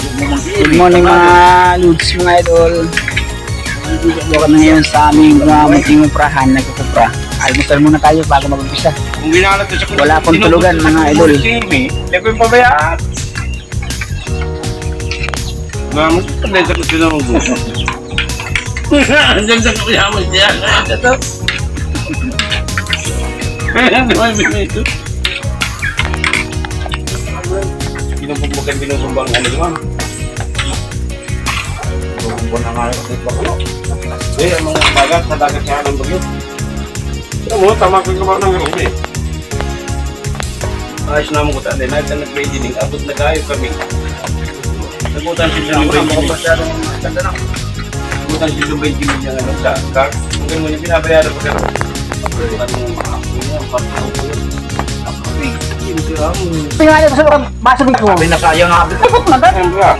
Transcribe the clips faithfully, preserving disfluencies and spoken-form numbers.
Good morning, mga lods, mga idol. Dito kami ngayon sa aming mga munting uprahan, nagkukupra. Almusal muna tayo bago mag-umpisa. Kung binalat ko sa Wala pong tulugan, mga idol. Hindi ko yung pabayaan. Naman, hindi ko sinugo. Diyan sa kuya mo siya. Ito. Ayan, may ito. Binubugbugan, binubugbugan ang ano, ma'am. Binubugbugan na nga yung baklo. Eh, ang mga bagat, sa dagat kaya ng bagyo. Alam mo, tama ko yung mga nang rugi. Ayos naman ko, tatay. Lahat na nag-ready din. Abot na kayo kami. Nabutan si Jun yung twenty mil. Nabutan si Jun twenty mil yung ano, sa car. Ang ganun yung binabayaran ko, pero ang mga apo niya, ang pagkakas ko yun. Ang kapig, yung sira mo. Tingnan niyo, gusto ko, baso bigyan ko. Sabi na sayang nga. Ipot na, Dad. Ayun, bro.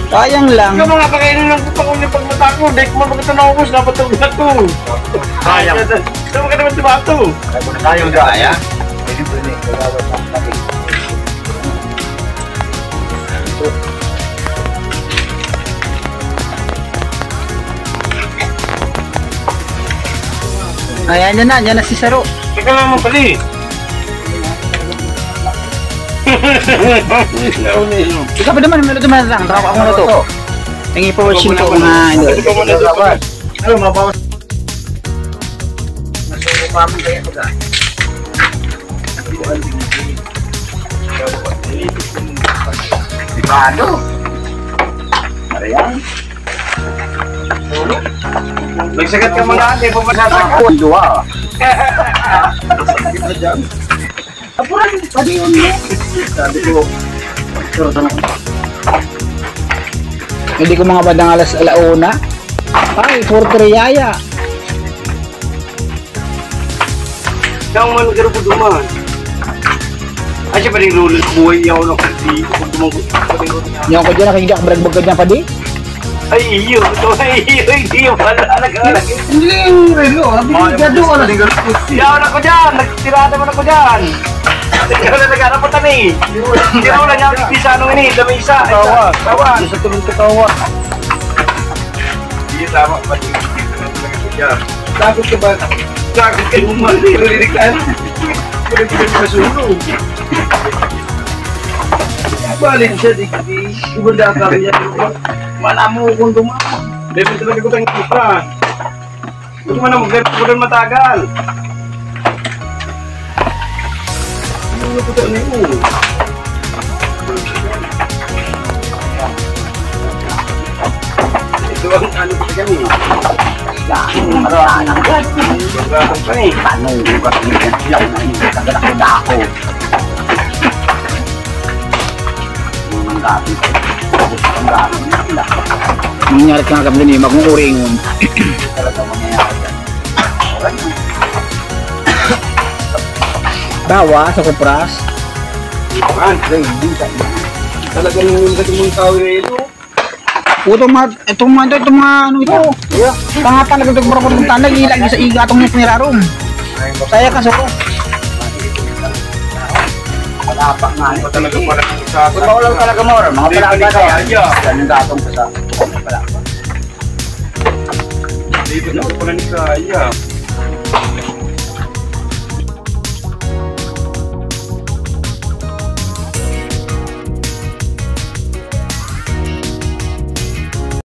Sayang lang. Ikaw, mga pakainin ng putang ulo pag mata ko. Dahil kung mabagay na ubos, napatulog na to. Sayang. Saan ka naman tumato? Sayang, sayang. Pwede, pwede. Kailangan ng kapig. Ayan, yan na, yan na si Saro. Teka lang mo pali. Ikaw pa naman, meron naman lang. Baka ako na to. Thank you for watching po, mga idol. Ikaw muna, ikaw muna. Ano, mabawas? Masuko pa kami kaya pag-, Di ba, ano? Mariang? Magsagat ka muna, ate, pumasada ako. Ang duwa. Apuran, pati yun, no? Sabi ko, "Pastor, ano?" Hindi ko mga bandang alas alauna. Ay, four three yaya. Kang man, garo ko duman. Ay, siya pa rin, Lolo, buhay niya ako ng kasi. Kung duman ko, pa rin, Lolo, niya. Yan ko dyan, nakikita ko, balagbag ka dyan, padi? Ay, iyo. Ito, ay, iyo, hindi yung pala. Nag-aalag. Hindi yung relo. Sabi ko, gado ka na. Yaon ako dyan. Nagtira naman ako dyan. Ikaw na nag-aaraputan eh. Hindi mo lang yan, bisa nung ini, dami isa. Tawa. Tawa. Gusto ko ng katawa. Hindi, tama. Pati, hindi ko na talaga siya. Takot ka ba? Takot ka yung mali. Naliligtaan. Pwede ka masunog. Balik siya, di, di, gumanda ka rin yan. Wala mo kung dumaan. Dito talaga ko tayong ipra. Huwag mo na mag-, huwag mo matagal. Ano na po tayo ngayon? Ito ang ano ko sa kanya. Ano, ano, ano, ano, ano, ano, ano, ano, ano, Mangyari ka nga kami ni mag-uuring. Talaga mangyayari yan. Tawa sa kupras. Yan, pre, hindi ka. Talagang yung sa mong tao na ito. Itong mga, itong mga, itong mga ano ito. Tanga talaga itong mga pagpunta. Nag-iilag sa iga itong mga pinirarom. Saya ka, soko. Wala pa nga. Iba talaga pala ang usapan. Kung maulaw talaga, Mor, mga palakad na yan. Yan ang gatong ko sa palakad. Dito na pala ni Kaya.